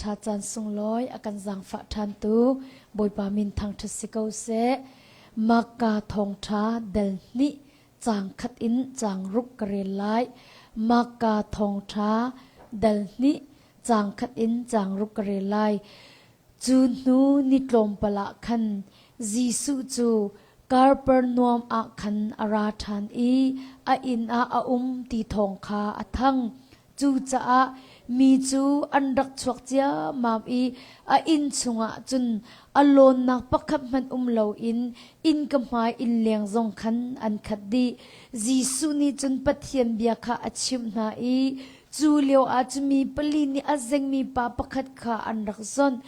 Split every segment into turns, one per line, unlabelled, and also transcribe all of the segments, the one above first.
ṭha caan sunglawi a kan zaangfah ṭhantu Bawipa min thangṭhat si ko seh. Marka thawngṭha dal hnih caang khat in caang ruk ka rel lai. Marka thawngṭha dal hnih caang khat in caang ruk ka rel lai. Cu hnu ni tlawmpal ah khan Jesuh cu Kapernaum ah khan a ra ṭhan i a inn ah a um ti thawng kha a thang. Cucaah mi cu an rak chuak ciammam i a inn chungah cun a lawnnak pakhat hmanh um loin innka hmai innleng zong khan an khat dih. Jesuh nih cun Pathian bia kha a chimh hna i cu lioah cu mi pali nih a zengmi pa pakhat kha an rak zawnh.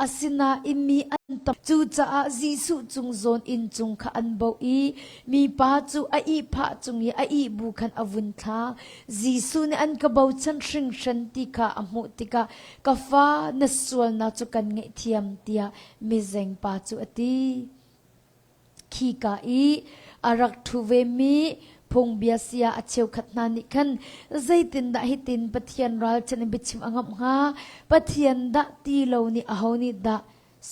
Asinain mi an tam. Cucaah Jesuh cung zawn inn cung kha an boh i mipa cu a ihphah cung i a ihbu khan a vun thla. Jesuh nih an ka bochan hringhran ti kha a hmuh tikah ka fa na sualnak cu kan ngaihthiam tiah mizeng pa cu a ti. Khika i a rak ṭhu vemi phungbia sia a cheukhat hna nih khan zeitindah hitin Pathian ralchanh in biachim a ngamh hnga? Pathian dah ti lo nih aho nih dah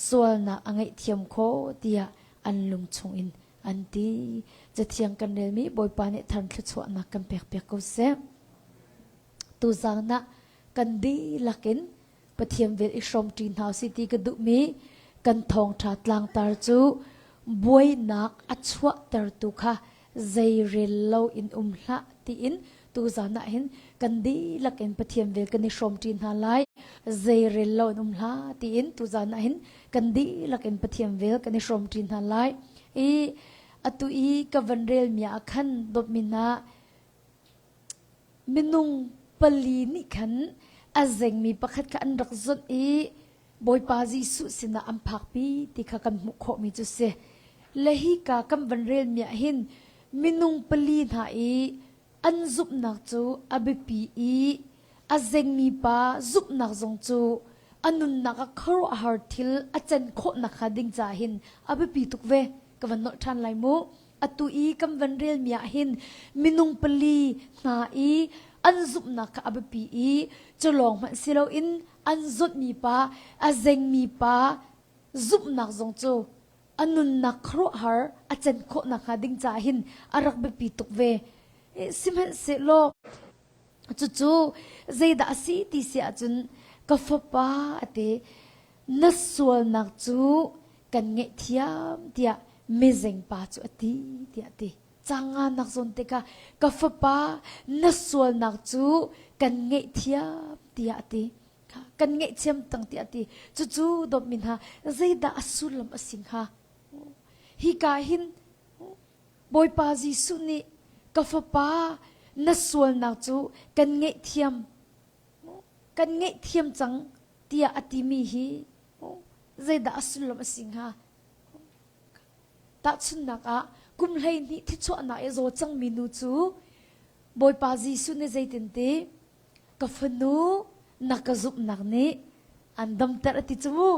sualnak a ngaihthiam khawh tiah an lung chungin an ti. Cathiang kan relmi Bawipa nih thar thluachuahnak kan pekpiak ko seh. Tuzaan ah kan dihlak in Pathian vel i hrawmṭi hna usih ti ka duhmi kan thawngṭha tlangtar cu buainak a chuahtertu kha zeirel lo in um hlah tiin tuzaan ah hin kan dihlak in Pathian vel kan i hrawmṭi hna lai. Zeirel lo in um hlah tiin tuzaan ah hin kan dihlak in Pathian vel kan i hrawmṭi hna lai. I atu i ka van relmi ah khan dawtmi hna Minung pali nih khan a zengmi pakhat kha an rak zawnh i Bawipa Jesuh sinah an phakpi ti kha kan hmuh khawhmi cu si. Le hika kan van relmi ah hin minung pali hna i an zumhnak cu a biapi i a zengmi pa zumhnak zong cu a nunnak ah khuaruahhar thil a can khawhnak hnga ding caah hin a biapi tuk ve. Ka van nolh ṭhan lai mu. Atu i kan van relmi ah hin minung pali hna i an zumhnak kha a biapi i cu lawng hmanh si loin an zawtmi pa, a zengmi pa zumhnak zong cu a nunnak khuaruahhar a can khawh nakhnga ding caah hin a rak biapi tuk ve. Sihmanhsehlaw cucu zeidah a si ti si ahcun ka fapa a ti na sualnak cu kan ngaihthiam tiah mizeng pa cu a ti tiah a ti. Canga nak zawn tikah ka fapa na sualnak cu kan ngaihthiam tiah a ti. Kan ngaihthiam tang tiah a ti. Cucu dawtmi hna zeidah a sullam a si hnga? Hika hin Bawipa Jesuh nih ka fapa na sualnak cu kan ngaihthiam kan ngaihthiam cang tiah a timi hi zeidah a sullam a si hnga? Tahchunhnak ah kum 12 thichuahnak i zaw cangmi nu cu Bawipa Jesuh nih zeitin ti ka fanu na ka zumhnak nih an damter a ti cu mu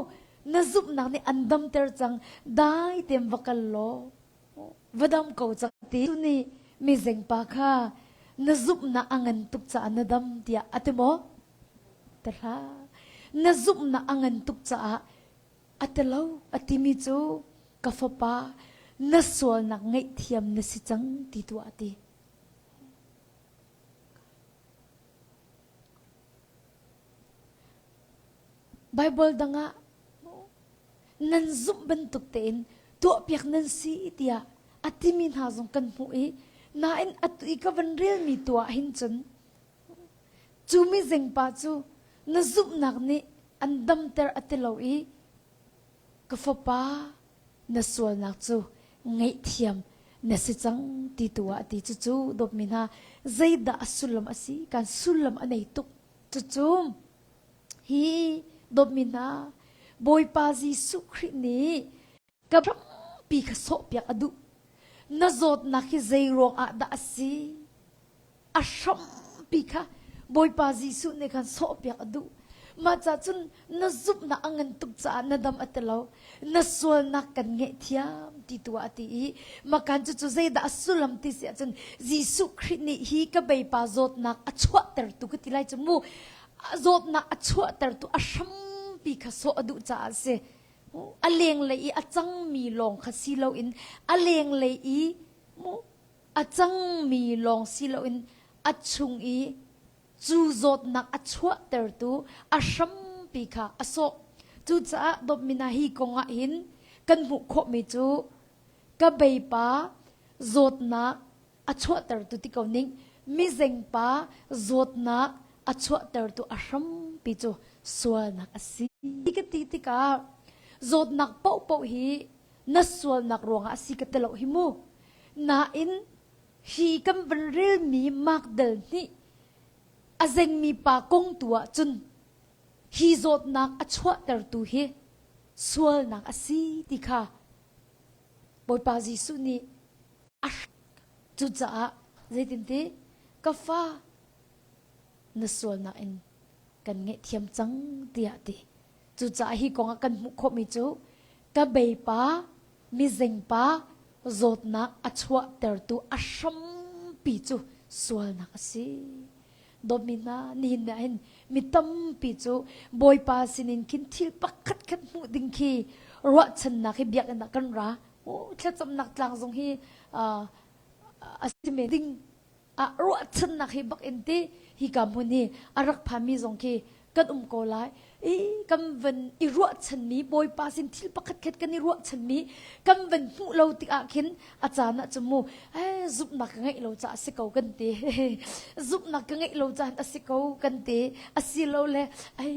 na zumhnak nih an damter cang dai tein va kal law va dam ko cang ti tu nih mizeng pa kha na zumhnak a ngan tuk caah na dam tiah a ti maw ti hlah na zumhnak a ngan tuk caah a ti lo a timi cu ka fapa na sualnak ngaihthiam na si cang ti tu a ti Bible dangah nan zumh bantuk tein tuahpiak nan si tiah a timi hna zong kan hmuh i nain atu i ka van relmi tu ah hin cun cu mizengpa cu na zumhnak nih an damter a ti lo i ka fapa na sualnak cu ngaihthiam na si cang ti tu ah a ti cucu dawtmi hna zeidah a sullam a si kan sullam a nei tuk cucu hi dawtmi hna Bawipa Jesuh Khrih nih ka rampi kha sawhpiak a duh na zawtnak hi zei ruang ah dah a si a hrampi kha Bawipa Jesuh nih khan sawhpiak a duh. Mah ca cun na zumhnak a ngan tuk caah na dam a ti lo. Na sualnak kan ngaihthiam ti tu ah a ti i makan cu cu zeidah a sullam ti si ahcun Jesuh Khrih nih hi ka beipa zawtnak a chuahtertu ka ti lai cu mu zawtnak a chuahtertu a hram hrampi kha sawh a duh caah a si. A lenglei i a cangmi lawng kha si loin a lenglei i a cangmi lawng si loin a chung i cu zawtnak a chuahtertu a hrampi kha a sawh. Cucaah dawtmi hna hi kong ah hin kan hmuh khawhmi cu ka beipa zawtnak a chuahtertu ti ko ning mizengpa zawtnak a chuahtertu a hrampi cu sualnak a si. Ka ti tikah zawtnak paohpaoh hi na sualnak ruangah a si ka ti lo hi mu. Nain hi kan van relmi Mark dal hnih a zengmi pa kong tu ah cun hi zawtnak a chuahtertu hi sualnak a si ti kha Bawipa Jesuh nih a Cucaah zeitinti ka fa na sualnak in kan ngaihthiam cang tiah ti. Cucaah hi kong ah kan hmuh khawhmi cu ka beipa mizengpa zawtnak a chuahtertu a hrampi cu sualnak a si. Dawtmi hna, nihin ni ah hin mi tampi cu Bawipa sinin khin thil pakhat khat hmuh ding khi ruahchannak hi biakinn ah kan ra. Thlacamnak tlang zong hi a si men ding ah ruahchannak hi bak in ti hi ka hmun hi a rak phami zong khi kan um ko lai i kan van i ruahchanmi Bawipa sin thil pakhat khat kan i ruahchanmi kan van hmuh lo tikah khin a caan ah cu mu eh zumhnak ka ngeih lo caah a si ko kan ti zumhnak ka ngeih lo caan a si ko kan ti asilole ai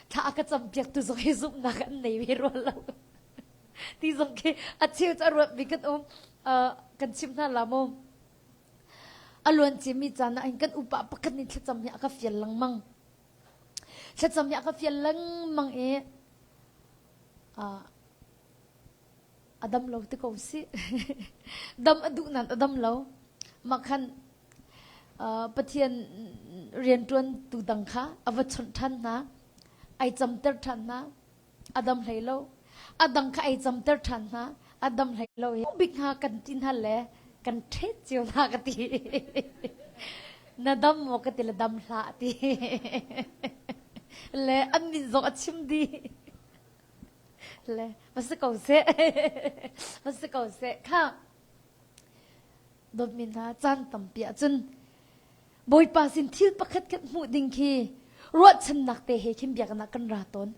thla a ka campiak tu zong hi zumhnak an nei ve rua lo ti zong khi a cheu cu a ruatmi kan um kan chim hna la mu a luan cimi caan ah hin kan upa pakhat nih thlacam hi a ka fial lengmang thlacam hi a ka fial lengmang i a dam lo ti ko si dam a duh nan a dam lo mah khan Pathian rianṭuan tu dang kha a va chawnh ṭhan hna ai camter ṭhan hna a dam hlei lo a dang kha ei camter ṭhan hna a dam hlei lo i bik hna kan ti hna le kan ṭhet cio hna ka ti na dam maw ka ti le dam hlah ti le an min zong a chim dih le va si ko seh va si ko seh kha dawtmi hna caan tampi ahcun Bawipa sin thil pakhat khat hmuh ding khi ruahchannak te he khin biaknak kan ra tawn.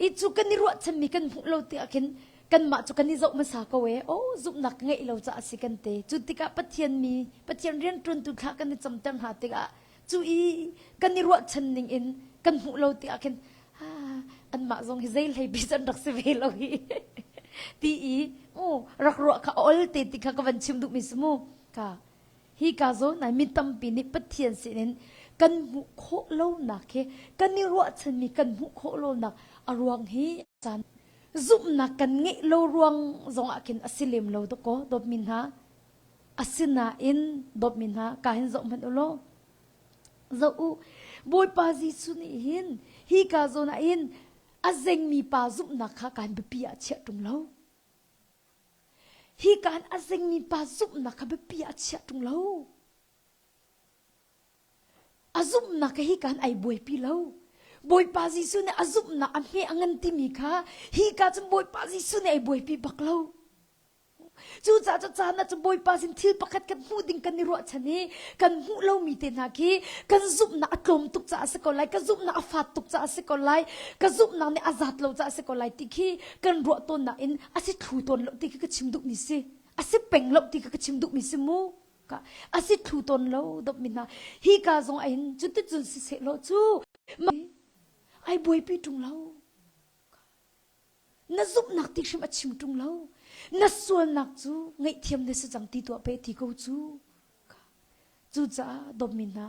I cu kan i ruahchanmi kan hmuh lo tiah khin kanmah cu kan i zoh hmasa ko e. Oh, zumhnak ka ngeih lo caah a si kan te. Cu tikah Pathian mi, Pathian rianṭuantu thla kan i camter hna tikah cu i kan i ruahchan ning in kan hmuh lo tiah khin ah, anmah zong hi zei hlei bi an rak si ve lo hi ti i oh, rak ruah kha ol te ti kha ka van chim duhmi si mu ka Hika zawn ah mi tampi nih Pathian sinin kan hmuh khawh lonak hi kan i ruahchanmi kan hmuh khawh lonak a ruang hi caan zumhnak kan ngeih lo ruang zong ah khin a si lem lo dawkaw dawtmi hna asinain dawtmi hna ka hin zoh hmanh u law zoh u Bawipa Jesuh nih hin hika zawn ah hin a zengmi pa zumhnak kha kan biapi ah chiah ṭung lo Hi kaan a zengmi pa zumhnak kha biapi ah a chiah ṭung lo. A zumhnak kha hi kaan ai buaipi lo. Bawipa Jesuh nih a zumhnak a hme a ngan timi kha hi ka cun Bawipa Jesuh nih ai buaipi bak lo. Cucaah cu caan ah cu Bawipa sin thil pakhat kan hmuh ding kan i ruahchan i kan hmuh lomi te hna khi kan zumhnak a tlawm tuk caah a si ko lai, ka zumhnak a fat tuk caah a si ko lai, ka zumhnak nih a zat lo caah a si ko lai ti khi kan ruah tawnnak in a si thlu tawn lo ti khi ka chim duhmi si a si peng lo ti khi ka chim duhmi si mu ka a si thlu tawn lo dop mi hna hi ka zong ahin cuticun si seh law cu ai buaipi ṭung lo na zumhnak ti hrim a chim ṭung lo na sualnak cu ngaihthiam na si cang ti tuah pe ti ko cu cucaah dawtmi hna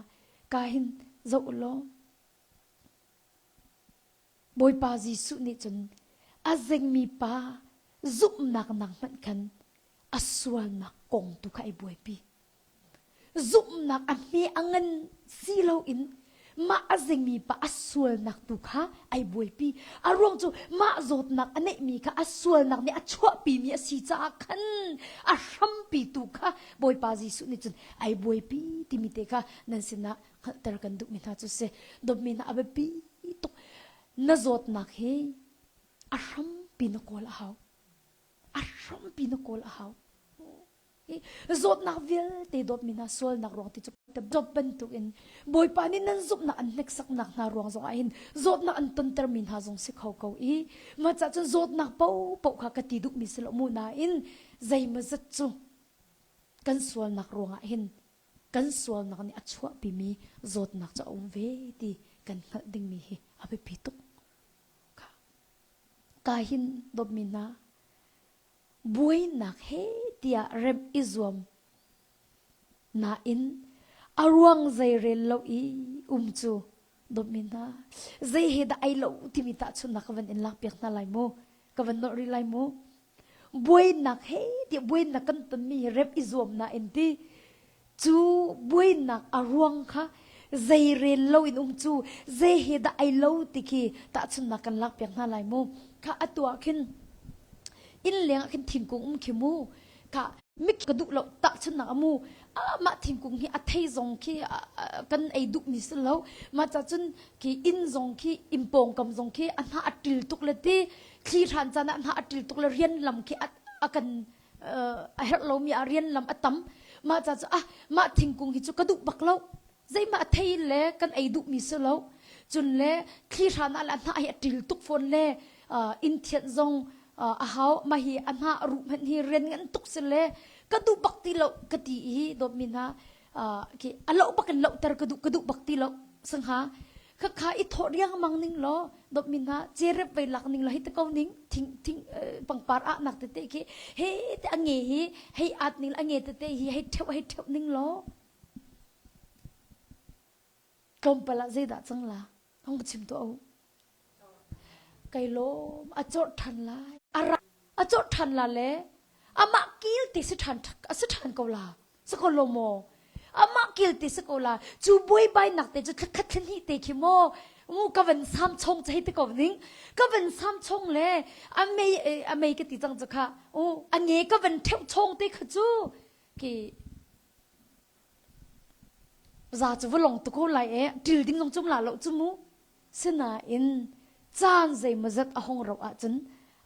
ka hin zoh u law Bawipa Jesuh nih cun a zengmi pa zumhnak nak hmanh khan a sualnak kong tu kha ai buaipi. Zumhnak a hme a ngan si loin mah a zengmi pa a sualnak tu kha ai buaipi. A ruang cu mah zawtnak a neihmi kha a sualnak nih a chuahpimi a si caah khan a hrampi tu kha Bawipa Jesuh nih cun ai buaipi timi te kha nan sinah hngalhter kan duhmi hna cu si. Dawtmi hna a biapi tuk. Na zawtnak hi A hrampi na kawl a hau. A hrampi na kawl a hau. Zawtnak vialte dawtmi hna sualnak ruang ti cu dawt bantuk in Bawipa nih nan zumhnak an hneksaknak hna ruang zong ah hin zawtnak an tontermi hna zong si kho ko i mah cah cun zawtnak paohpaoh kha ka ti duhmi si lo mu nain zeimawzat cu kan sualnak ruangah hin kan sualnak nih a chuahpimi zawtnak cu a um ve ti kan hngalh dingmi hi a biapi tuk. Ka hin dawtmi hna buainak he tiah remh i zuam nain a ruang zeirel lo i um cu dawtmi hna zei he dah ai lo timi tahchunhnak ka van in lakpiak hna lai mu ka van nolh rih lai mu buainak he tiah buainak kan tonmi hi remh i zuam nain ti cu buainak a ruang kha zeirel lo in um cu zei he dah ai lo ti khi tahchunhnak kan lakpiak hna lai mu kha atu ah khin inn leng ah khin thingkung um khi mu kha mik ka duh lo tahchunhnak amu mah thingkung hi a thei zong khi kan ei duh mi si lo mah ca cun khi inn zong khi inn pawngkam zong khi a hna a til tuk le ti thli hran caan ah a hna a til tuk le rian lam khi a kan a herh lomi ah rian lam a tam mah ca cu ah mah thingkung hi cu ka duh bak lo zeimah a thei le kan ei duhmi si lo cun le thli hran ah le a hnah hi a ṭil tuk fawn le inn thianh zong a hau mah hi a hnah ruh hmanh hi rian ngan tuk si le ka duh bak ti lo ka ti i dawtmi hna khi a loh bak in lohter ka duh ka duh bak ti lo sangha khakha i thawh riangmang ning law dawtmi hna cerep vei lak ning law hi te ko ning thing thing pangpar ah nak tete khi he te a nge hi hei at ning a nge tete hi hei theu hei theu ning law tlawmpal ah zeidah cang la hong chim tuah u Kai lawm a cawrh ṭhan lai. A ra a cawrh ṭhan la le amah kil ti si ṭhan a si ṭhan ko la. Si ko lo maw? Amah kil ti si ko la. Cu buaibainak te cu thlakhat thlahnih te khi maw mu ka van sam chong chei te ko ning ka van sam chong le a mei a mei ka ti cang cu kha u a nge ka van theu chong te kha cu ki za cu va long tu ko lai e ṭil ding zong cum la lo cu mu Sinain caan zeimawzat a hung rauh ahcun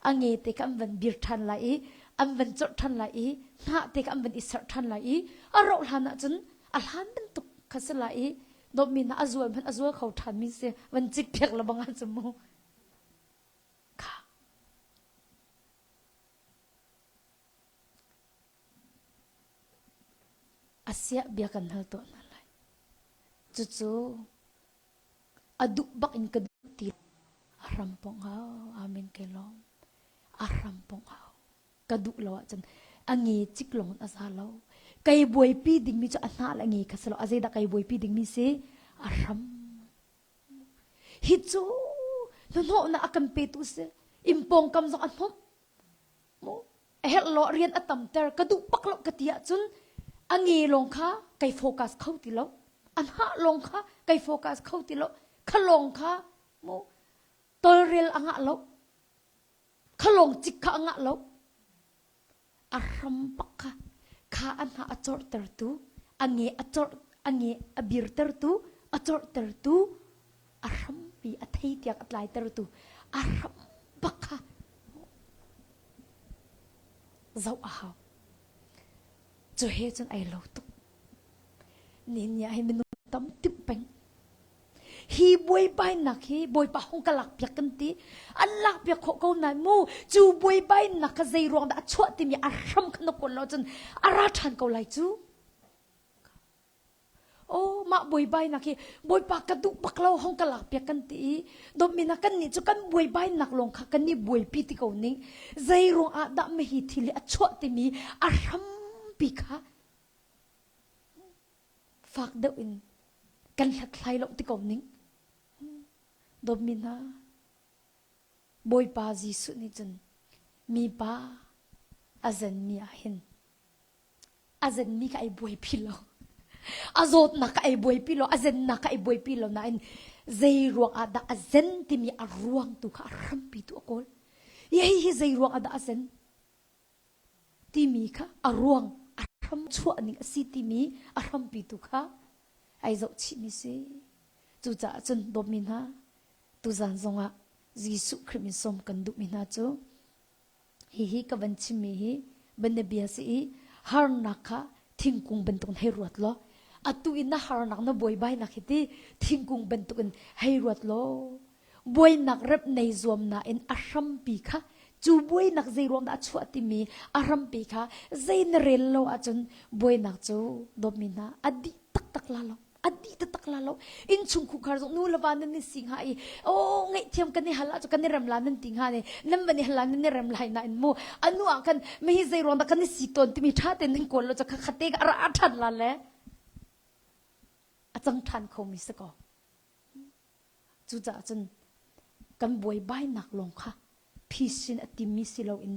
a nge te kha an van bir ṭhan lai i an van corh ṭhan lai i hnah te kha an van i serh ṭhan lai i a rauh hlan ahcun a hlan bantuk kha si lai i dawtmi hna a zual hmanh a zual kho ṭhanmi si van cikpiak lebang ahcun mu kha a siah bia kan hal tuah hna lai cucu A duh bak in ka duh ti a hram pong hau. Amen ke lawm. A hram pong hau. Ka duh lo ahcun a nge cik lawng in a za lo. Kei buaipi dingmi cu a hnah le a nge kha si lo. A zeidah kei buaipi dingmi si? A hram. Hi cu hnahnawhnak a kan petu si. Inn pawngkam zong a hnawmh. Mu a herh lo rian a tamter ka duh bak lo ka ti ahcun a nge lawng kha kai focus kho ti lo a hnah lawng kha kai focus kho ti lo kha lawng kha mu tolrel a ngah lo kha lawng cik kha a ngah lo a hram bak kha kha a hnah a corhtertu a nge a corh a nge a birtertu a corhtertu a hrampi a thei tiang a tlaitertu a hram bak kha zoh a hau cu he cun ai lo tuk ni ni ah hin minung tam timh peng hi buaibainak hi bawipa hung ka lak piak kan ti an lak piak khawh ko nai mu cu buaibainak kha zei ruang dah a chuah timi a hram kha na kawl lo cun a ra ṭhan ko lai cu Oh mah buaibainak hi Bawipa ka duh bak lo hong ka lak piak kan ti i dawtmi kan nih cu kan buaibainak lawng kha kan i buaipi ti ko ning zei ruang ah dah mahi thil hi a chuah timi a hrampi kha fak deuh in kan hlathlai lo ti ko ning dawtmi hna Bawipa Jesuh nih cun mipa a zenmi ah hin a zenmi kha ai buaipi lo a zawtnak kha ai buaipi lo a zennak kha ai buaipi lo nain zei ruang ah dah a zen timi a ruang tu kha a hrampi tu a kawl hi hi zei ruang ah dah a zen timi kha a ruang a hram chuah ning a si timi a hrampi tu kha ai zoh chihmi si cucaah cun dawtmi hna tuzan zongah. Jesuh Khrih min sawm kan duhmi hna cu hihi ka van chimmi hi banabia si i harnak kha thingkung bantukin hei ruat law atu in na harnak na buaibainak hi ti thingkung bantukin hei ruat law buainak rep nei zuam nain a hrampi kha cu buainak zei ruang dah a chuah timi a hrampi kha zei na rel lo ahcun buainak cu dawtmi hna a dih taktak la lo a dih taktak la lo innchung khungkhar zong nu le va nan i si hnga i o ngaihthiam kan i hal ah cu kan i rem la nan ti hnga ne nan van i hal la nan i rem lai nain mu anu ah khan mi zei ruang dah kan i si tawn timi tha tein nan kawl lo cu kha khate ka ra ṭhan la le a cang ṭhan kho mi si ko cucaah cun kan buaibainak lawng kha phisin a timmi si loin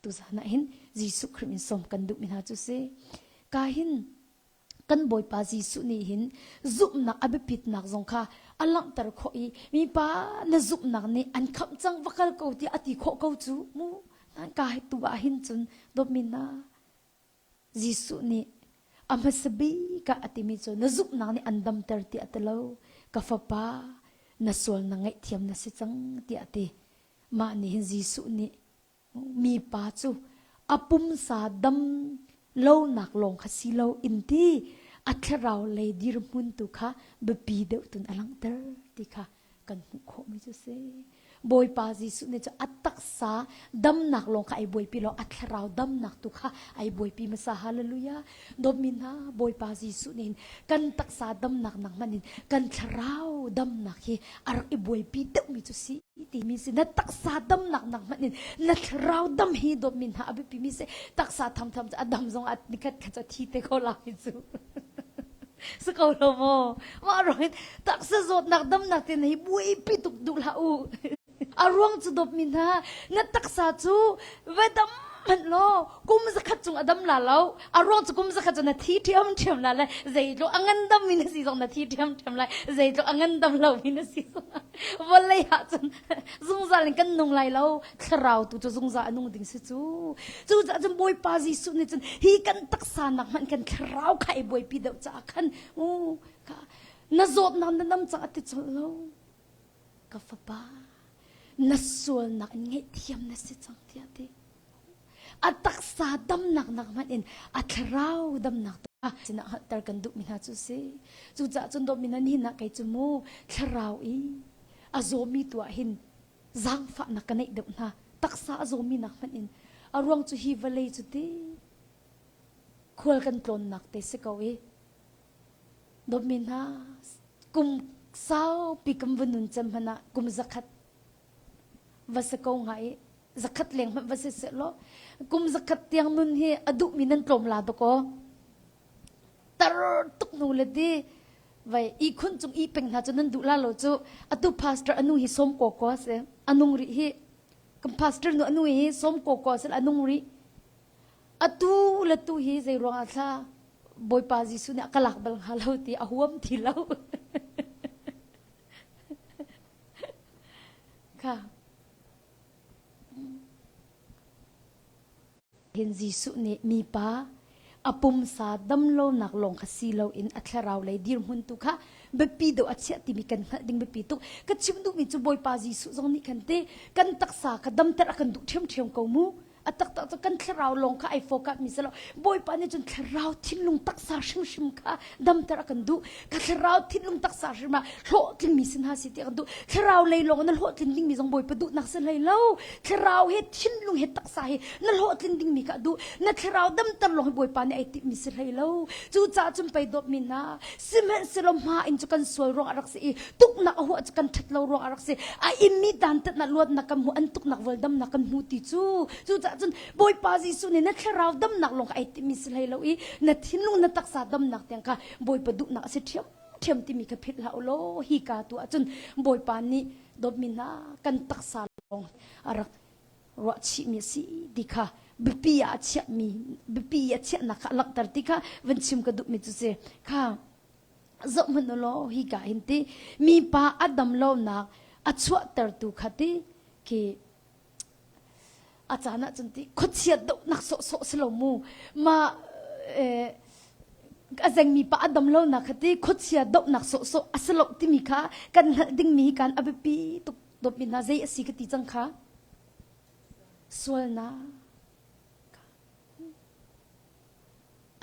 tuzan ah hin Jesuh Khrih min sawm kan duhmi hna cu si ka hin kan Bawipa Jesuh nih hin zumhnak a biapitnak zong kha a langhter khawh i mipa na zumhnak nih an khamh cang va kal ko tiah a ti khawh ko cu mu nan ka tu ah hin cun dawtmi hna Jesuh nih a hmasa bik ah a timi cu na zumhnak nih an damter tiah a ti lo ka fapa na sual na ngaihthiam na si cang tiah a ti mah nih hin Jesuh nih mipa cu a pumsa dam lonak lawng kha si lo in ti a thlarau lei dirhmun tu kha biapi deuh tun a langhter ti kha kan hmuh khawhmi cu si. Bawipa Jesuh nih cu a taksa damnak lawng kha ai buaipi lo a thlarau damnak tu kha ai buaipi hmasa hallelujah dawtmi hna Bawipa Jesuh nih kan taksa damnak nak hmanh in kan thlarau damnak hi a rak i buaipi deuhmi cu si timi si na taksa damnak nak hmanh in na thlarau dam hi dawtmi hna a biapi mi si taksa thamtham cu a dam zong a nikhat khat cu a thi te ko lai cu si ko lo maw mah ruang in taksa zawtnak damnak te hi buaipi tuk duh hlah u a ruang cu dawtmi hna na taksa cu va dam hmanh law kum zakhat cung a dam la lo a ruang cu kum zakhat cu na thi ṭhiam ṭhiam la le zeitluk a ngandam mi na si zong na thi ṭhiam ṭhiam lai zeitluk a ngandam lo mi na si zong vawlei ah cun zungzal in kan nung lai lo thlarau tu cu zungzal a nung ding si cu cucaah cun Bawipa Jesuh nih cun hi kan taksa nak hmanh kan thlarau kha i buaipi deuh caah khan u ka na zawtnak na dam cang a ti colh lo ka fapa na sualnak in ngaihthiam na si cang tiah ti a taksa damnak nak hmanh in a thlarau damnak sinah hngalhter kan duhmi hna cu si cucaah cun dawtmi hna nihin ah kei cu mu thlarau i a zawmi tu ah hin zaangfahnak ka neih deuh hna taksa a zawmi nak hmanh in a ruang cu hi vawlei cu ti khual kan tlawnnak te si ko i dawtmi hna kum saupi kan va nun cem hmanh ah kum zakhat va si ko hnga i zakhat leng hmanh va si seh law kum zakhat tiang nun hi a duhmi nan tlawm la dawk aw tar tuk hnu le ti vai ihkhun cung i peng hna cu nan duh la lo cu atu pastor anu hi som ko ko si anung rih hi kan pastor nu anu hi som ko ko si anung rih atu le tu hi zei ruang ah thla Bawipa Jesuh nih a ka lak bal hnga lo ti a huam ti lo Kha. Hin Jesuh nih mipa a pumsa damlonak lawng kha si loin a thlarau lei dirhmun tu kha biapi deuh a chiah timi kan hngalh ding biapi tuk. Ka chim duhmi cu Bawipa Jesuh zong nih khan te kan taksa kha damter a kan duh ṭhiamṭhiam ko mu. A taktak cu kan thlarau lawng kha ai focus mi si lo. Bawipa nih cun thlarau thinlung taksa hrimhrim kha damter a kan duh. Ka thlarau thinlung taksa hrim ah hlawhtling mi si hna si ti a kan duh. Thlarau lei lawng na hlawhtlin ding mi zong Bawipa duhnak si hlei lo. Thlarau he thinlung he taksa he na hlawhtlin ding mi kha a duh. Na thlarau damter lawng hi Bawipa nih ai timh mi si hlei lo. Cucaah cun pei dawtmi hna sihmanhsehlaw hma in cu kan sual ruang a rak si i tuknak a huah cu kan ṭhat lo ruang a rak si a immi dantatnak luatnak kan hmu an tuknak voldamnak kan hmu ti cu cucaah cun Bawipa Jesuh nih na thlarau damnak lawng kha ai timmi si hlei lo i na thinlung na taksa damnak tiang kha Bawipa duhnak a si ṭhiam ṭhiam timi kha philh hlah u law hi ka tu ahcun Bawipa nih dawtmi hna kan taksa lawng a rak ruahchihmi a si ti kha biapi ah a chiahmi biapi a chiahnak kha a langhter ti kha van chim ka duhmi cu si kha zoh hmanh u law hi ka hin ti mipa a dam lonak a chuahtertu kha ti khi a caan ah cun ti khuachia dohnak sawhsawh si lo mu ma a zengmi pa a dam lonak kha ti khuachia dohnak sawhsawh a si lo timi kha kan hngalh dingmi hi kan a biapi tuk. Dawtmi hna zei a si ka ti cang kha? Sualnak.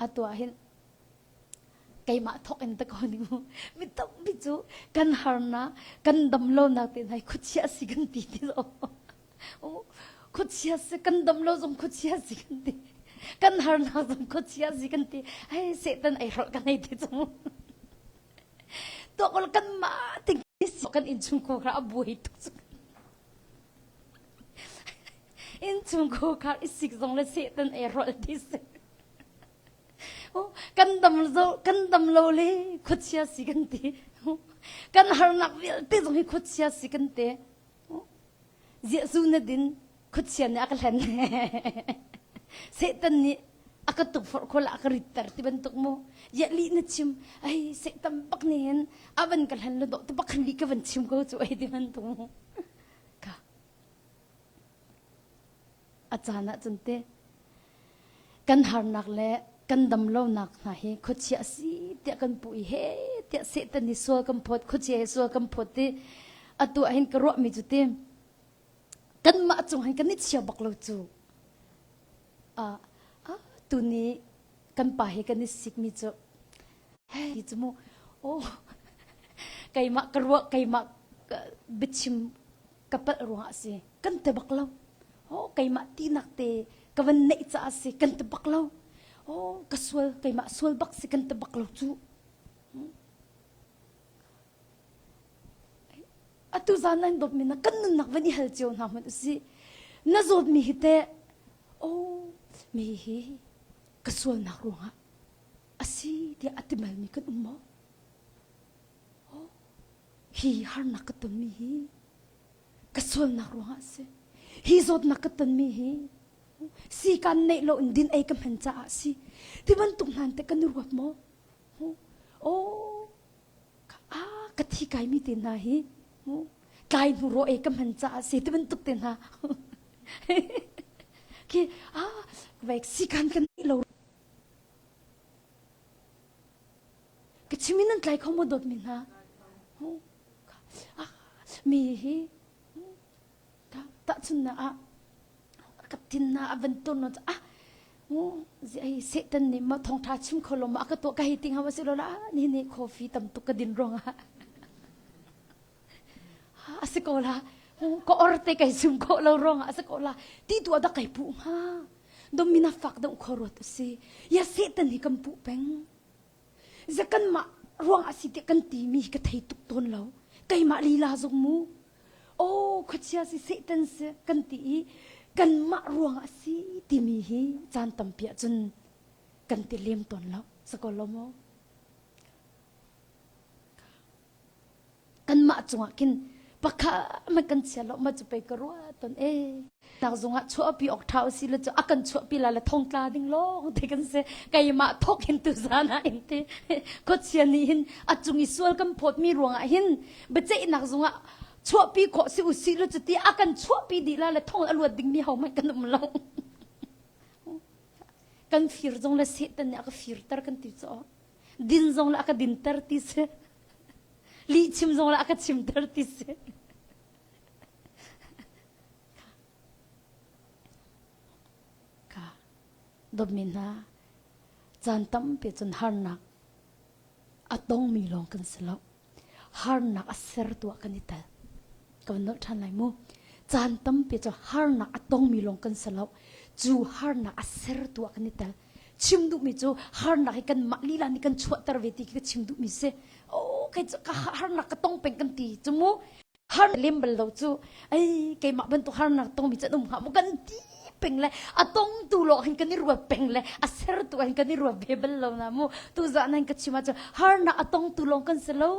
Atu ah hin keimah thawk in ta ko ning mu. Mi tampi cu kan harnak, kan dam lonak te hna hi khuachia si kan ti ti lo. Khuachia si kan dam lo zong khuachia si kan ti. Kan harnak zong khuachia si kan ti. Hei Satan ei hrolh kan ei ti cu mu. Tuak kan mah ting kan innchungkhar a buai tuk cu. Innchungkhar i sik zong le Satan ei hrolh ti si. Kan dam zo kan dam lo le khuachia si kan ti. Kan harnak vialte zong hi khuachia si kan ti. Jesuh na din khuachia nih a ka hlen. Satan nih a ka tukforh khol a ka ritter ti bantuk mu. Ya li na chim ai Satan bak nih hin a van ka hlen lo dawh ti bak khan li ka van chim ko cu ai ti bantuk mu. Ka a caan ah cun te kan harnak le kan damlonak hna hi khuachia a si tiah kan puh i he tiah Satan nih sual kan phawt khuachia he sual kan phawt ti atu ah hin ka ruahmi cu ti kanmah cung hin kan i chia bak lo cu ah tuni kan pa he kan i sikmi cu hei cu mu oh keimah ka ruah keimah biachim ka palh ruangah a si kan te bak lo oh keimah tinak te ka van neih caah si kan te bak lo oh ka sual keimah sual bak si kan te bak lo cu atu zan nan dawt mi na kan nunnak van i hal cio hna hmanh usih na zawt mi hi teh oh mi hi ka sualnak ruangah asi tiah a ti mal mi kan um maw Hi harnak ka tonmi hi ka sualnak ruangah a si. Hi zawtnak ka tonmi hi si kan neih lo in din ei ka hman caah a si. Ti bantuk hna te kan i ruat maw? Oh, ah, ka thi kaimi te hna hi tlai hnu ro ei ka hman caah a si ti bantuk te hna. Khi ah, si kan kan neih lo Ka chim in nan tlai kho maw dawtmi hna? Mi hi tahchunnak ah ka tin na a van ton ah ai Satan nih ma thawngtha chim kho lo ma ka tuah ka hei ting hawa si lo la ni ni coffee tam tuk ka din ruangah a si ko la ka or te kai sum kho lo ruangah a si ko la ti tu dah kai pu hnga domina fak deuh kho ruat si ya Satan hi kan puh peng Za kanmah ruang a si tiah kan timi ka thei tuk tawn lo. Keimah lila zong mu. Oh, khuachia si Satan si kan ti i kanmah ruang a si timi hi caan tampi ahcun kan ti lem tawn lo. Sako lo maw? Kanmah cungah khin pakha ma kan chia lo ma cu pei ka ruah ton e nak zungah chuahpi awk ṭha usi le cu a kan chuahpi la le thongtla ding lawng te kan si keimah thok hin tu zan ah in ti khuachia nih hin a cung i sual kan phawt mi ruangah hin biaceihnak zungah chuahpi khawh si usi le cu ti a kan chuahpi dih la le thong a luat ding mi ho hmanh kan um lo kan fir zong le Satan nih a ka firter kan ti cu din zong le a ka dinter ti si lih chim zong le a ka chimter ti si ka dawtmi hna caan tampi cun harnak a tongmi lawng kan si lo harnak a sertu ah kan i tel ka van nolh ṭhan lai mu caan tampi cu harnak a tongmi lawng kan si lo cu harnak a sertu ah kan i tel chim duhmi cu harnak hi kanmah lila nih kan chuahter ve ti khi ka chim duhmi si oh kei cu ka harnak ka tong peng kan ti cu mu har lem bal lo cu ei keimah bantuk harnak tongmi cu an um hnga maw kan ti peng le a tongtu lo hin kan i ruat peng le a sertu hin kan i ruat ve bal lo na mu tu zah nan ka chim ahcun harnak a tongtu lawng kan si lo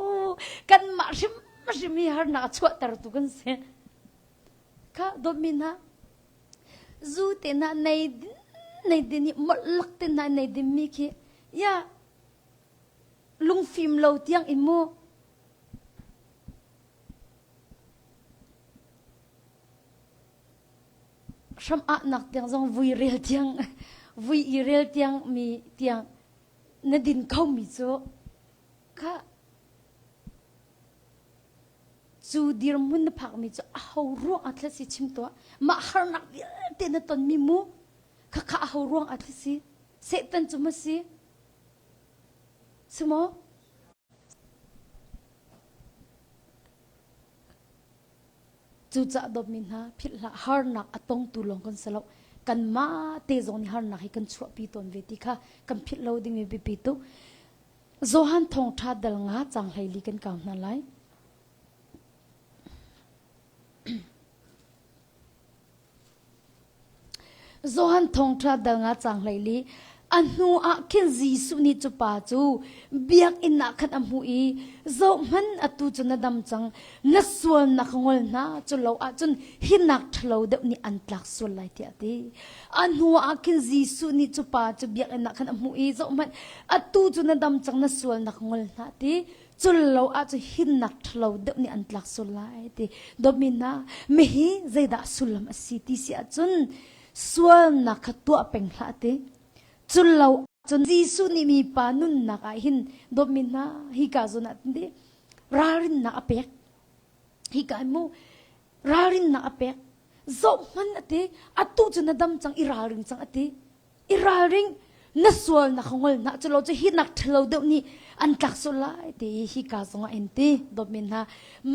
kanmah hrim hrim hi harnak a chuahtertu kan si kha dawtmi hna zu te hna nei din nei din i molh lak te hna nei din mi khi ya lungfim lo tiang in mu hram ahnak tiang zong vui rel tiang vui i rel tiang mi tiang na din kho mi cu kha. Cu dirhmun na phakmi cu aho ruang ah thil si chim tuah. Mah harnak vialte na tonmi mu khakha aho ruang ah thil si. Satan cu ma si? Si maw? Cucaah dawtmi hna philh hlah harnak a tongtu lawng kan si lo. Kanmah te zong nih harnak hi kan chuahpi tawn ve ti kha kan philh lo dingmi biapi tuk. Johan thawngṭha dal nga caang 14 kan kau hna lai. Johan thawngṭha dal nga caang 14 a hnu ah khin Jesuh nih cu pa cu biakinn ah khan a hmuh i zohhmanh atu cu na dam cang na sualnak ngol hna cu lo ahcun hinak ṭhalo deuh nih an tlak sual lai tiah a ti. A hnu ah khin Jesuh nih cu pa cu biakinn ah khan a hmuh i zohhmanh atu cu na dam cang na sualnak ngol hna ti cul lo ahcun hinnak ṭhalo deuh nih an tlak sual lai ti dawtmi hna mihi zeidah sullam a si ti si ahcun sualnak kha tuah peng hlah ti cul lo ahcun Jesuh nih mipa nunnak ah hin dawtmi hna hika zawn ah ti ralrinnak a pek hika mu ralrinnak a pek zohhmanh a ti atu cu na dam cang i ralring cang a ti i ralring na sual na ngol na cu lo cu hi nak ṭhalo deuh nih an tlak sual lai ti hi ka zongah in ti dawtmi hna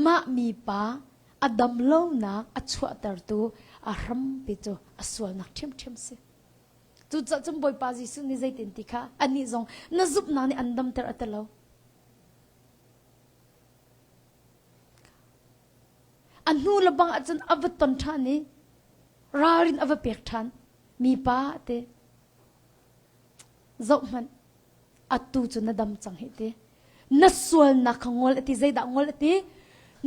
mah mi pa a dam lonak a chuahtertu a hrampi cu a sualnak ṭhiamṭhiam si cucaah cun Bawipa Jesuh nih zeitin ti kha anih zong na zumhnak nih an damter a ti lo A hnu le bang ahcun a va ton ṭhan i ralrin a va pek ṭhan. Mipa te zohhmanh atu cu na dam cang hi ti. Na sualnak kha ngol a ti. Zeidah ngol a ti?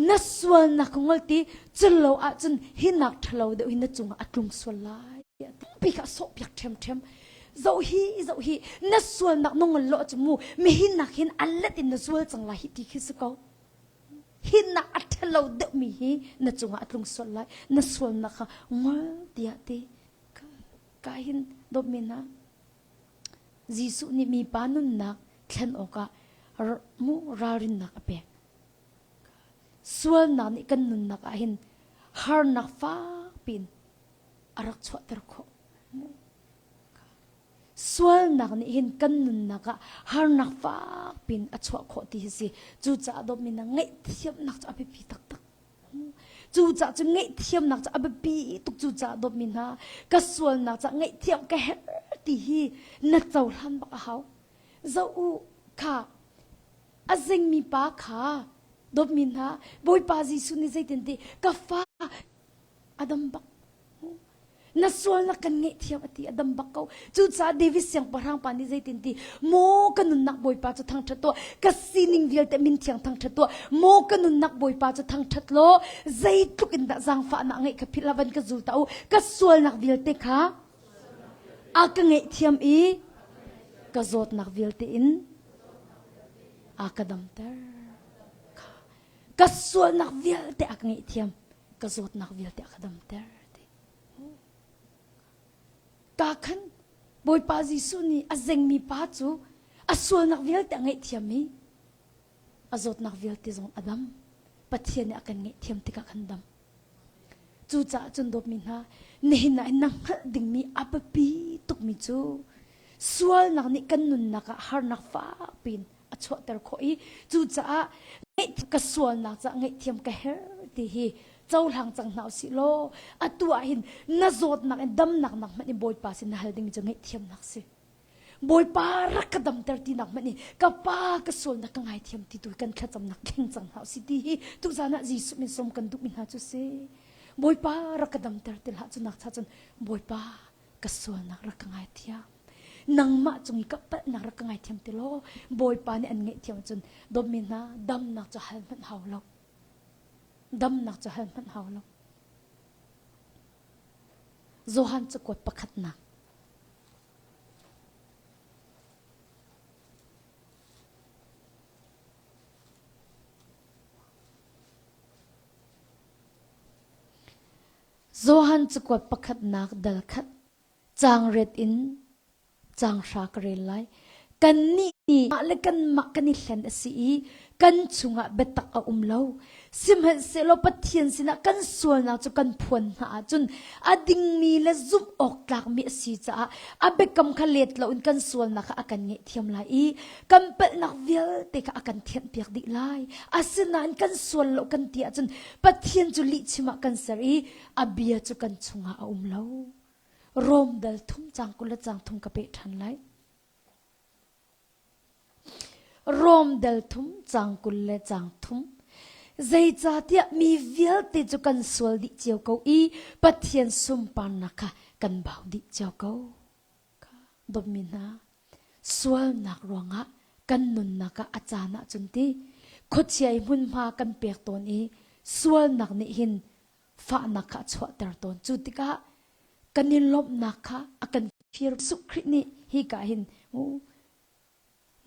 Na sualnak kha ngol ti. Cullo ahcun hi nak ṭhalo deuh hi na cungah a tlung sual lai. Tampi kha a sawhpiak ṭhiamṭhiam. Zoh hi, zoh hi, na sualnak na ngol lo ahcun mu mihin nak hin a let in na sual cang lai hi ti khi si ko. Hinnak a ṭhalo deuhmi hi na cungah a tlung sual lai. Na sualnak kha ngol tiah ti. Ka hin dawtmi hna, Jesuh nih mipa nunnak thlen awkah mu ralrinnak a pek. Sualnak nih kan nunnak ah hin harnak fak piin a rak chuahter khawh. Sualnak nih hin kan nunnak ah harnak fak pin a chuah khawh ti hi si. Cucaah dawtmi na ngaihthiamnak cu a biapi taktak. Cucaah cu ngaihthiamnak cu a biapi tuk cucaah dawtmi hna ka sualnak caah ngaihthiam ka herh ti hi na cohlan bak a hau. Zoh u kha a zingmi pa kha dawtmi hna Bawipa Jesuh nih zeitin ti ka fa a dam bak na sualnak kan ngaihthiam a ti a dam bak ko cucaah David siangpahrang pa nih zeitin ti maw ka nunnak bawipa cu thangṭhat tuah ka sining vialte min thiang thangṭhat tuah maw ka nunnak bawipa cu thangṭhat law zeitluk in dah zaangfahnak ngeih kha philh van ka zul ta u ka sualnak vialte kha a ka ngaihthiam i ka zawtnak vialte in a ka damter ka sualnak vialte a ka ngaihthiam ka zawtnak vialte a ka damter ti ka khan Bawipa Jesuh nih a zengmi pa cu a sualnak vialte a ngaihthiam i a zawtnak vialte zong a dam Pathian nih a kan ngaihthiam tikah kan dam cucaah cun dawtmi hna nihin ah na hngalh dingmi a biapi tukmi cu sualnak nih kan nunnak ah harnak fak piin a chuahter khawh i cucaah ka sualnak caah ngaihthiam ka herh ti hi cohlang cang hna usih law atu ah hin na zawtnak in damnak nak hmanh in Bawipa sin na hal dingmi cu ngaihthiamnak si Bawipa rak ka damter ti nak hmanh in ka pa ka sualnak ka ngaithiam ti tu kan thlacamnak thleng cang hna usih ti hi tuzan ah Jesuh min sawm kan duhmi hna cu si Bawipa rak ka damter ti hlah cu nak cha cun Bawipa ka sualnak rak ka ngaithiam nangmah cung i ka palhnak rak ka ngaithiam ti law Bawipa nih an ngaihthiam cun dawtmi hna damnak cu hal hmanh hau lo damnak cu hal hmanh hau lo Johan cakuat pakhatnak Johan cakuat pakhatnak dal khat caang ret in caang hra ka rel lai. Kannih nih mah le kanmah kan i hlen a si i kan chungah biatak a um lo. Sihmanhsehlaw Pathian sinah kan sualnak cu kan phuan hna ahcun a dingmi le zumh awk tlakmi a si caah a biakam kha let loin kan sualnak kha a kan ngaihthiam lai i kan palhnak vialte kha a kan thianhpiak dih lai. Asinain kan sual lo kan ti ahcun Pathian cu lihchim ah kan ser i a bia cu kan chungah a um lo. Rom dal thum cang 20 le cang thum ka peh ṭhan lai. Rom dal thum cang 20 le cang thum. Zeicahtiah mi vialte cu kan sual dih cio ko i Pathian sunparnak kha kan bau dih cio ko. Dawtmi hna, sualnak ruangah kan nunnak ah a caan ahcun ti khuachia i hmunhma kan pek tawn i sualnak nih hin fahnak kha a chuahter tawn. Cu tikah kan i lawmhnak kha a kan fir. Jesuh Khrih nih hika hin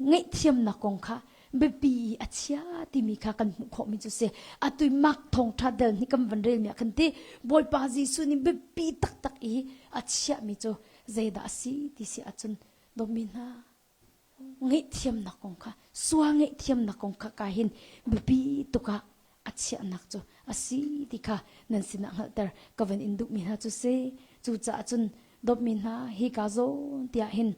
ngaihthiamnak kong kha biapi i a chia timi kha kan hmuh khawhmi cu si. Atu Mark thawngṭha del nih kan van relmi ah khan ti Bawipa Jesuh nih biapi taktak i a chiahmi cu zeidah a si ti si ahcun dawtmi hna ngaihthiamnak kong kha sual ngaihthiamnak kong kha ka hin biapi tuk ah a chiahnak cu a si ti kha nan sinah hngalhter ka van in duhmi hna cu si. Cucaah cun dawtmi hna hi ka zawn tiah hin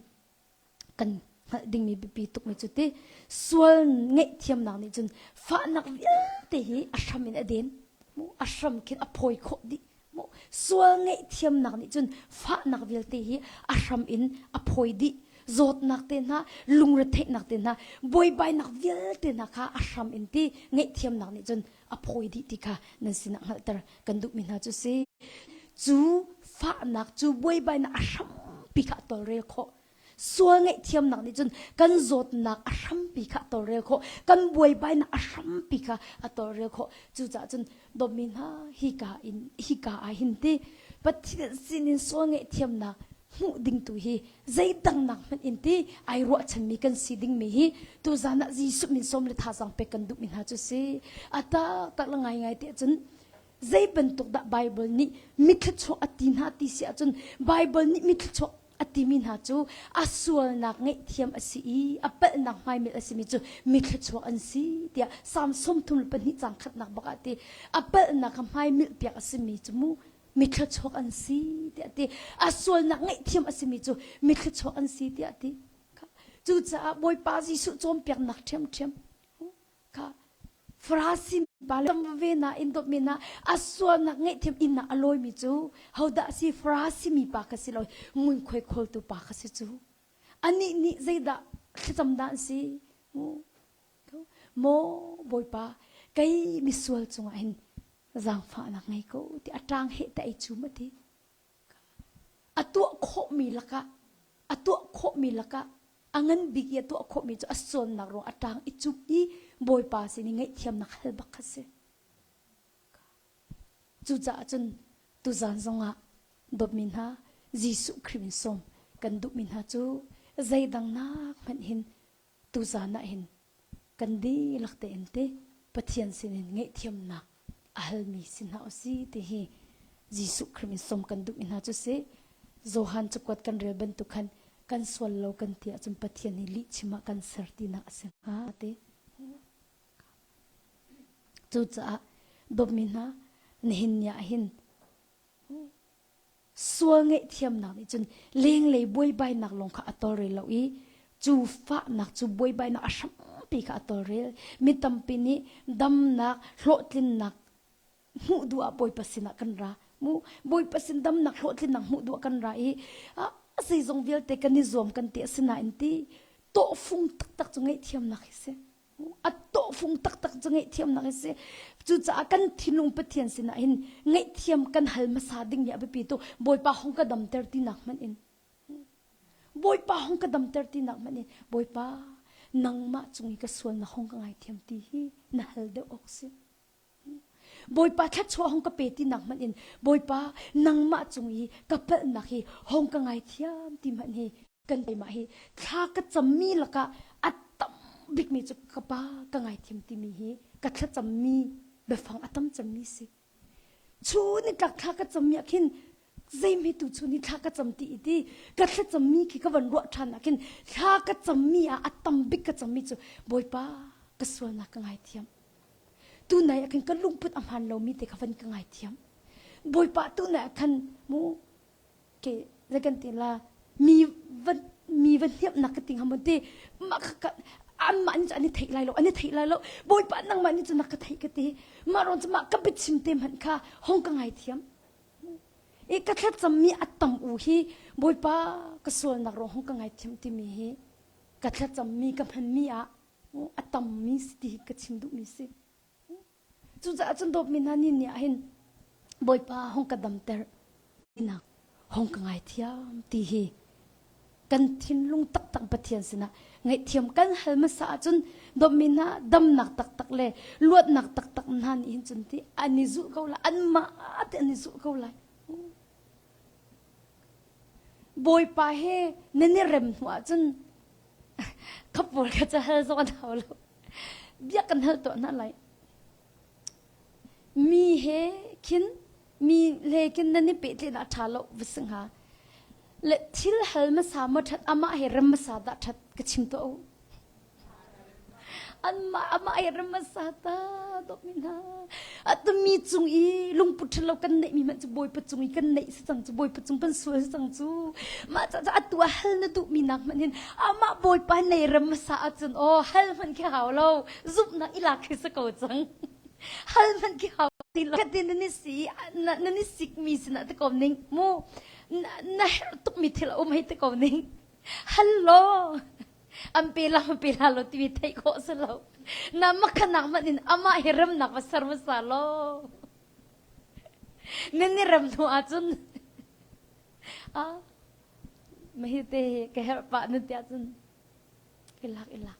kan hngalh dingmi biapi tukmi cu ti sual ngaihthiamnak nih cun fahnak vialte hi a hram in a den mu a hram khin a phawi khawh dih mu sual ngaihthiamnak nih cun fahnak vialte hi a hram in a phawi dih zawtnak te hna lungretheihnak te hna buaibainak vialte hna kha a hram in ti ngaihthiamnak nih cun a phawi dih ti kha nan sinah hngalhter kan duhmi hna cu si cu fahnak cu buaibainak a hrampi kha a tawlrel khawh sual ngaihthiamnak nih cun kan zawtnak a hrampi kha a tawlrel khawh kan buaibainak a hrampi kha a tawlrel khawh cucaah cun dawtmi hna hika in hika ah hin ti Pathian sinin sual ngaihthiamnak hmuh ding tu hi zeidang nak hmanh in ti ai ruahchanmi kan si dingmi hi tuzan ah Jesuh min sawm le thazaang pek kan duhmi hna cu si a taktak le ngaingai te cun zei bantuk dah Bible nih mithluachuah a ti hna ti si ahcun Bible nih mithluachuah a timi hna cu a sualnak ngaihthiam a si i a palhnak hmaimil a simi cu mithluachuak an si tiah Psalm 32 cang khatnak bak ah ti a palhnak a hmaimil piak a simi cu mu mithluachuak an si tiah ti a sualnak ngaihthiam a simi cu mithluachuak an si tiah ti cucaah Bawipa Jesuh cawnpiaknak ṭhiamṭhiam kha Farasi pa le ve na in dawtmi na a sualnak ngaihthiam inn ah a lawimi cu hodah si Farasi mi pa kha si lo ngunkhuai khawltu pa kha si cu anih nih zeidah thlacam dah an si maw Bawipa kei misual cungah hin zaangfahnak ngei ko ti a ṭang he te ei cu ma ti A tuah khawhmi lakah a tuah khawhmi lakah a ngan bik i a tuah khawhmi cu a sualnak ruang a ṭang i cup i Bawipa sin i ngaihthiamnak hal bak kha si. Cucaah cun tuzan zongah dawtmi hna Jesuh Khrih min sawm kan duhmi hna cu zeidang nak hmanh hin tuzan ah hin kan dihlak tein te Pathian sinin ngaihthiamnak a halmi si hna usih ti hi Jesuh Khrih min sawm kan duhmi hna cu si. Johan cakuat kan rel bantuk khan kan sual lo kan ti ahcun Pathian hi lihchim ah kan ser tinak a si hnga ti. Cucaah dawtmi hna nihin ni ah hin Sual ngaihthiamnak nih cun lenglei buaibainak lawng kha a tawlrel lo i cu fahnak cu buaibainak a hrampi kha a tawlrel. Mi tampi nih damnak, hlawhtlinnak hmuh duh ah Bawipa sinah kan ra. Mu Bawipa sin damnak, hlawhtlinnak hmuh duh ah kan ra i a zeizong vialte kan i zuam kan ti asinain ti tawhfung taktak cu ngaihthiamnak hi si. A tawhfung taktak cu ngaihthiamnak a si. Cucaah kan thinlung Pathian sinah hin ngaihthiam kan hal hmasa ding hi a biapi tuk. Bawipa hong ka damter tinak hmanh in. Bawipa hong ka damter tinak hmanh in Bawipa nangmah cung i ka sualnak hong ka ngaithiam ti hi na hal deuh awk si. Bawipa thluachuah hong ka pe tinak hmanh in Bawipa nangmah cung i ka palhnak hi hong ka ngaithiam ti hmanh hi kan keimah hi thla ka cammi lakah a tam bikmi cu ka pa ka ngaithiam timi hi ka thlacammi biafang a tam cemmi si. Chun in tlak thla ka cammi ah khin. Zeimi tu chu ni thla ka cam ti i ti ka thlacammi khi ka van ruah ṭhan ah khin thla ka cammi ah a tam bik ka cammi cu Bawipa ka sualnak ka ngaithiam. Tu nai ah khin ka lungput a hmaan lomi te kha van ka ngaithiam. Bawipa tu nai ah khan mu ke zei kan ti la mi va mi va hniamnak ka ting hamon ti mah kha anmah nih cu an i theih lai lo an i theih lai lo Bawipa nangmah nih cu na ka theih ka ti mah ron cu mah ka biachim te hmanh kha hong ka ngaithiam i ka thlacammi a tam u hi Bawipa ka sualnak ruang hong ka ngaithiam timi hi ka thlacammi ka hmanmi ah a tammi si ti ka chim duhmi si. Cucaah cun dawtmi hna ni ni ah hin Bawipa hong ka damter tinak hong ka ngaithiam ti hi kan thinlung taktak Pathian sinah ngaihthiam kan hal hmasa ahcun dawtmi hna damnak taktak le luatnak taktak hna nih hin cun ti an i zulh ko lai anmah te an i zulh ko lai. Bawipa he nan i rem hnu ahcun khap pawl kha ca hal zong an hau lo. Bia kan hal tuah hna lai. Mi he khin mi le khin nan i pehtlaih a ṭha lo va si hnga. Le thil hal hmasa maw ṭhat amah he rem hmasa dah ṭhat ka chim tuah u. Anmah amah he rem hmasa ta dawtmi hna. Atu mi cung i lungput ṭhalo kan neihmi hmanh cu Bawipa cung i kan neih si cang cu Bawipa cung kan sual si cang cu. Mah caah atu ah hal na duhmi nak hmanh hin amah Bawipa nei rem hmasa ahcun aw hal hmanh khi hau lo zumhnak i lak khi si ko cang. Hal hmanh khi hau ti lo. Katin nan i si nan i sikmi sinah ti ko ning mu na herh tukmi thil a um hei ti ko ning. Hal law an pe la pe la lo timi theih khawh si lo na makhanak hmanh in amah hi remnak va ser hmasa law nan i rem hnu ahcun ah mahi te ka herh pah nan ti ahcun ilak ilak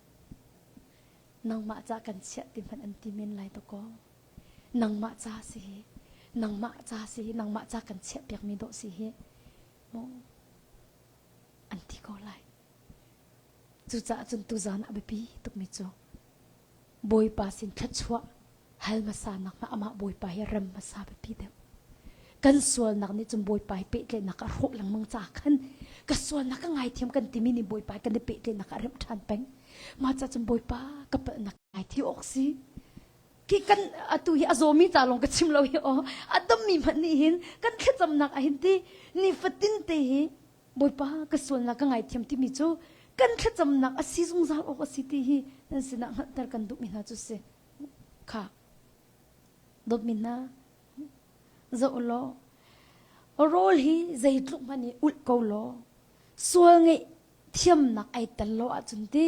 nangmah ca kan chiah ti hmanh an ti men lai to ko nangmah ca si hi nangmah ca si hi nangmah ca kan chiah piak mi dawh si hi mu an ti ko lai Cucaah cun tuzaan a biapi tukmi cu Bawipa sin thluachuah hal hmasa nak hna amah Bawipa hi rem hmasa biapi deuh. Kan sualnak nih cun Bawipa hi pehtlaihnak a hrawh lengmang caah khan ka sualnak ka ngaithiam kan timi nih Bawipa kan i pehtlaihnak a remh ṭhan peng. Mah caah cun Bawipa ka palhnak ngaithia awk si. Khi kan atu hi a zawmi ca lawng ka chim lo hi aw a dammi hmanh nih hin kan thlacamnak ah hin ti nifatin te hi Bawipa ka sualnak ka ngaithiam timi cu kan thlacamnak a si zungzal awk a si ti hi nan sinah hngalhter kan duhmi hna cu si. Kha dawtmi hna zoh law rawl hi zeitluk hmanh i ulh ko law sual ngeih thiamnak ai tel lo ahcun ti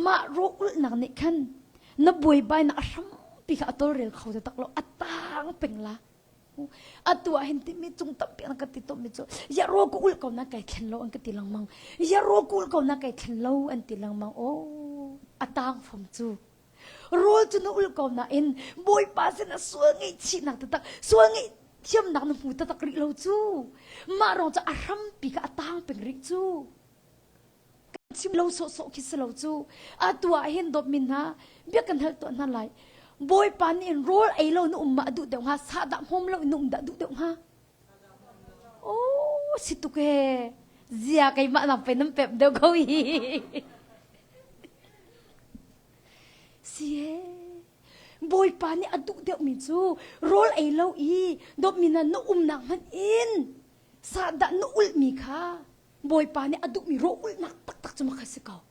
mah raw ulhnak nih khan na buaibainak a hrampi kha a tawlrel kho te tak lo a tang peng la Atu ah hin timi cung tampi an ka ti tawmi cu ya ro ka ul ko na kai thlen lo an ka ti lengmang. Ya ro ka ul ko na kai thlen lo an ti lengmang. Oh, a tang fom cu. Rawl cu na ul ko nain Bawipa sin a sual ngaihchihnak taktak, sual ngaih thiamnak na hmu taktak rih lo cu. Mah rong cu a hrampi kha a tang peng rih cu. Kan chim lo sawhsawh khi si lo cu. Atu ah hin dawtmi hna, bia kan hal tuah hna lai. Bawipa nih in rawl ei lo na um ma a duh deuh hnga, sahdah hmawm lo in na um dah duh deuh hnga? Oh, si tuk ee. Zia keimah nak pe nan pep deuh ko hi. Si ee. Bawipa nih a duh deuhmi cu rawl ei lo i dawtmi na na umnak hmanh in sahdah na ulhmi kha Bawipa nih a duhmi rawh-ulhnak taktak cu makha si ko.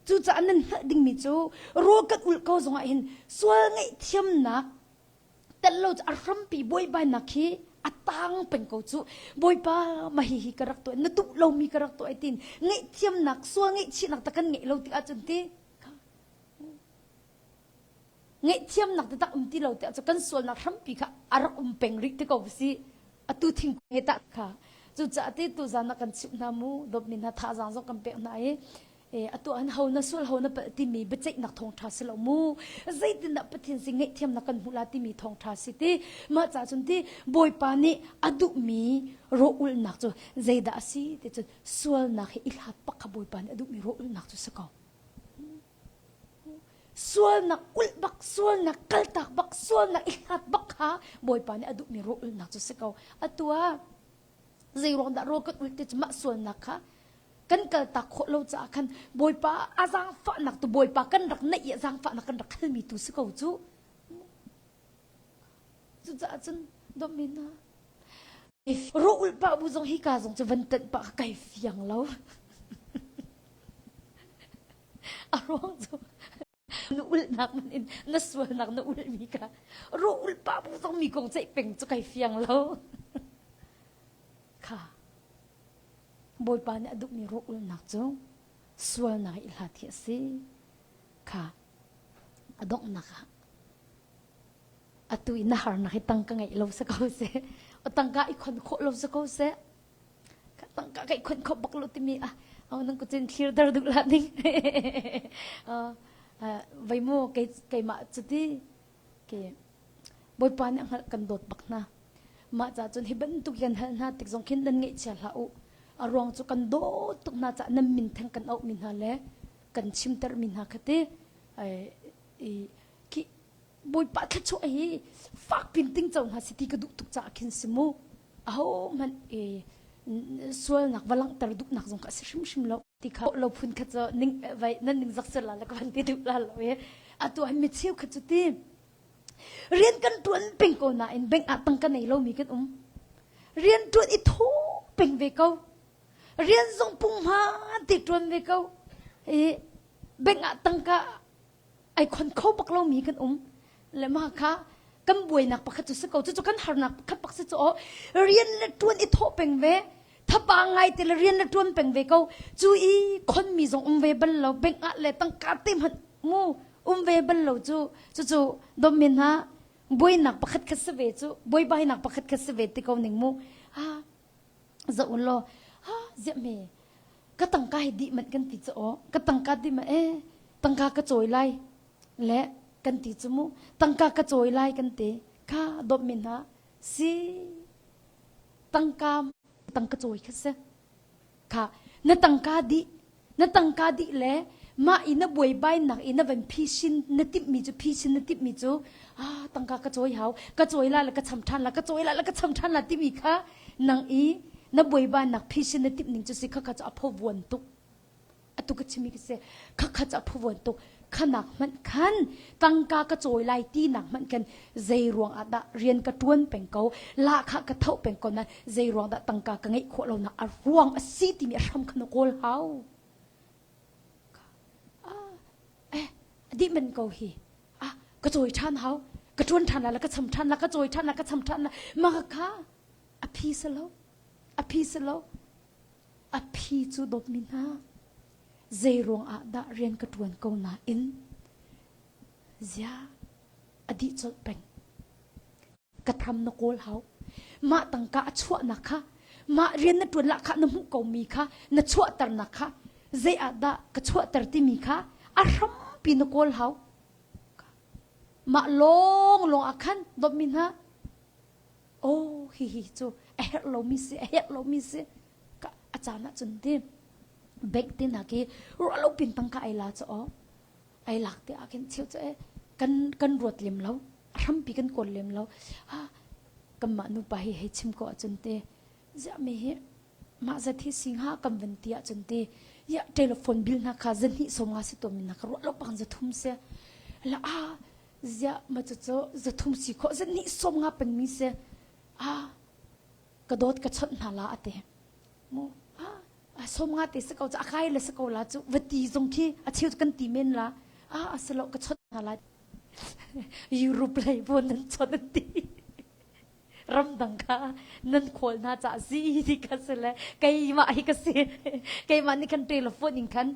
Cucaah nan hngalh dingmi cu rawl kan ulh ko zongah hin sual ngaihthiamnak tel lo cu a hrampi buaibainak hi a tang peng ko cu. Bawipa mah hihi ka rak tuah na duh lomi ka rak tuah ai tin ngaihthiamnak sual ngaihchihnak ta kan ngeih lo tik ahcun ti Ngaihthiamnak taktak um ti lo tiah cu kan sualnak hrampi kha a rak um peng rih ti ko si. Atu thingkung he tah kha. Cucaah ti tuzan ah kan chimh hna mu, dawtmi hna thazaang zong kan pek hna i e, atu an ho na sual ho na palh timi biaceihnak thawngṭha si lo mu. Zeitindah Pathian sin ngaihthiamnak kan hmuh la timi thawngṭha si ti. Mah ca cun ti Bawipa nih a duhmi rawh-ulhnak cu zeidah a si ti cun sualnak hi i hlat pak kha Bawipa nih a duhmi rawh-ulhnak cu si ko. Sualnak ulh bak, sualnak kaltak bak, sualnak i hlat bak kha Bawipa nih a duhmi rawl ulhnak cu si ko. Atu ah zei ruang dah rawl kan ulh ti cu mah sualnak kha kan kaltak khawh lo caah khan Bawipa a zaangfahnak tu Bawipa kan rak neih i a zaangfahnak kan rak halmi tu si ko cu. Cucaah cun dawtmi hna rawl ulh pah bu zong hika zong cu van tenh pah kai fiang lo. A ruang cu na ulhnak man in na sualnak na ulhmi kha rawl ulh pah bu zong mi kong ceih peng cu kai fiang lo. Kha Bawipa nih a duhmi rawl ulhnak cu sualnak i hlat hi a si. Kha a donghnak ah atu i na harnak hi tangka ngeih lo si ko seh tangka i khon khawh lo si ko seh tangka ka i khon khawh bak lo timi ah au nang ku cin thlir dar duh lah ning vai mu kei keimah cuti ke bawipa nih a hngalh kan dawt bak hna mah ca cun hi bantuk kan hal hna tik zong khin nan ngeihchia hlah u a ruang cu kan dawt tuk hna caah nan min theng kan auh mi hna le kan chimter mi hna kha ti i khi Bawipa thluachuah hi fak pin ting co hna si ti ka duh tuk caah khin si mu aho hmanh i sualnak va langhter duhnak zong kha a si hrimhrim lo ti kha lo phun kha cu ning vai nan ning zak sel la le ka van ti duh la lo i atu ah mi cheu kha cu ti rian kan tuan peng ko nain bank ah tangka nei lomi kan um rian tuan i tho peng ve ko rian zong punghma ti tuan ve ko i bank ah tangka ai khon kho bak lomi kan um le mah kha kan buainak pakhat cu si ko cucu kan harnak pakhat bak si cu aw rian le tuan i thawh peng ve thapa ngai te le rian le tuan peng ve ko cu i khon mi zong um ve bal lo bank ah le tangka te hmanh mu um ve bal lo cu cucu domin ha buainak pakhat khat si ve cu buaibainak pakhat khat si ve ti ko ning mu ha zoh un law ha ziah me ka tangka hi dih manh kan ti cu aw ka tangka dih manh eh tangka ka cawi lai le kan ti cu mu tangka ka cawi lai kan ti kha dawt mi hna si tangka tangka cawi kha si kha na tangka dih Na tangka dih le mah i na buaibainak i na van phisin na timhmi cu phisin na timhmi cu ah tangka ka cawi hau ka cawi la le ka cham ṭhan la ka cawi la le ka cham ṭhan la timi kha nang i na buaibainak phisin na timh ning cu si khakha cu a phovuan tuk atu ka chimi ka si khakha cu a phovuan tuk khanak hmanh khan tangka ka cawi lai ti nak hmanh khan zei ruang ah dah rian ka ṭuan peng ko lahkhah ka tho peng ko nain zei ruang dah tangka ka ngeih khawh lonak a ruang a si timi a hram kha na kawl hau eh dih men ko hi ah ka cawi ṭhan hau ka ṭuan ṭhan la ka cham ṭhan la ka cawi ṭhan la ka cham ṭhan la ma kha a phi salo a phi salo a phi cu dawtmi hna zei ruang ah dah rian ka ṭuan ko nain zia a dih colh peng ka tham na kawl hau mah tangka a chuahnak kha mah rian na ṭuan lah kha na hmuh komi kha na chuahternak kha zei ah dah ka chuahter timi kha a hrampi na kawl hau mah lawng lawng ah khan dawtmi hna oh hi hi cu a herh lomi si a herh lomi si a caan ah cun ti bank te hna khi ruah lo pin tangka ai la cu aw ai lak te ah khin cheu cu kan kan ruat lem lo a hrampi kan kawl lem lo ah kanmah nupa hi hei chim ko ahcun te ziah mi hi mah zat hi si hnga kan van ti ahcun te ya telephone bill hna kha zahnih som nga si tuam na ka ruah lo pang zathum se la a ziah ma cu cu zathum si kho zahnih som nga peng mi se a ka dawt ka chawnh hna la ate mu a som nga te si ko cu a kai le si ko la cu va ti zong khi a cheu kan ti men la a a si lo ka chawnh hna la Europe lei pon nan chawnh an ti ramdang kha nan khawl hna ca si ti ka si le keimah hi ka si keimah nih khan telephone in khan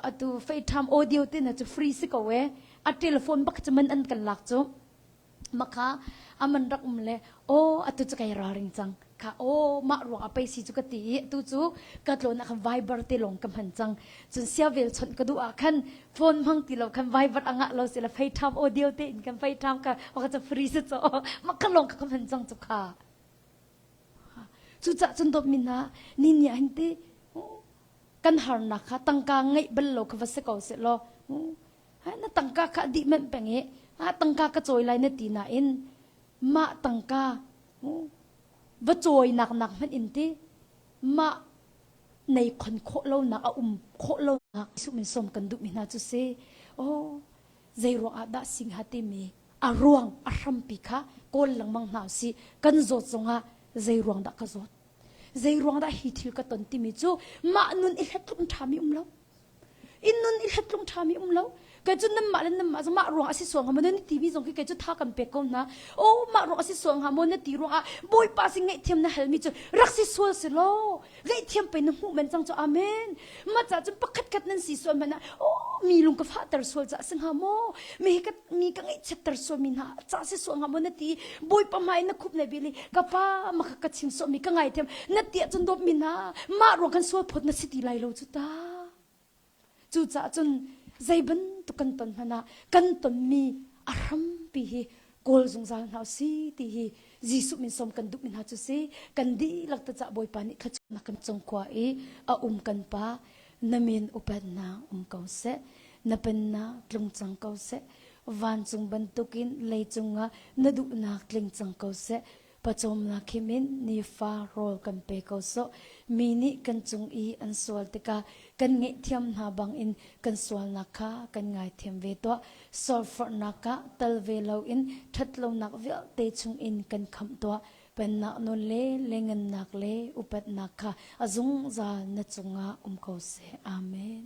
atu FaceTime audio te na cu free si ko e a telephone bak cu man an kan lak cu makha aman rak um le o atu cu kai ralring cang kha o mah ruang a pei si cu ka ti i atu cu ka tlawn ah khan Viber te lawng ka hman cang cun sia vel chawnh ka duh ah khan phone hmang ti lo khan Viber angah lo si la FaceTime audio te in kan FaceTime ka maka cu free si cho maka lawng ka ka hman cang cu kha cucah cun dawt min ha ni ni hin ti kan harnak kha tangka ngeih bal lo kha va si ko se law. Na tangka kha dih manh peng i tangka ka cawi lai na ti nain mah tangka va cawi nak nak hmanh in ti mah nei khon khawh lo nak a um khawh lo nak min som kan duh mi hna cu si. Oh, zei ruang ah dah sing ha timi a ruang a hrampi kha kawl lengmang hna si. Kan zawt zongah zei ruang dah ka zawt, zei ruang dah hi thil ka ton timi cu mah nun i hletlung ṭhami um lo, in nun i hletlung ṭhami um lo. Kei cu nanmah le nanmah cu mah ruang a si sual hnga maw nan timi zong khi kei cu tha kan pek ko hna. Oh, mah ruang a si sual hnga maw na ti ruang ah Bawipa sin ngaihthiam na halmi cu rak si sual si law ngaihthiam pei na hmuh men cang cu. Amen. Ma ca cun pakhat khat nan si sual hmanh ah, oh, mi lung ka fahter sual ca si hnga maw, mi ka mi ka ngaihchiatter sual mi hna ca si sual hnga maw na ti, Bawipa hmai na khup na bil i ka pa ma ka ka chim sual mi ka ngaithiam na ti ahcun dawt mi hna, mah ruang kan sual phawt na si ti lai lo cu ta. Cucaah cun zei bantuk kan ton hmanh ah kan tonmi a hrampi hi kawl zungzal hna si ti hi Jesuh min som kan duh mi hna cu si. Kan dihlak te cah Bawipa nih thluachuahnak kan cung khua i a um kan pa, na min upatnak um ko seh, na pennak tlung cang ko seh, vancung bantukin leicung ah na duhnak tling cang ko seh. Pawcawmnak khim in nifa rawl kan pe ko sawh. Mi nih kan cung i an sual tikah kan ngaihthiam hna bangin kan sualnak kha kan ngaithiam ve tuah. Sualforhnak ah tal ve loin ṭhatlonak vialte chungin kan khamh tuah. Pennak nawl le lengannak le upatnak kha a zungzal na cungah um ko seh. Amen.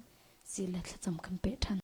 Si le thlacam kan peh ṭhan.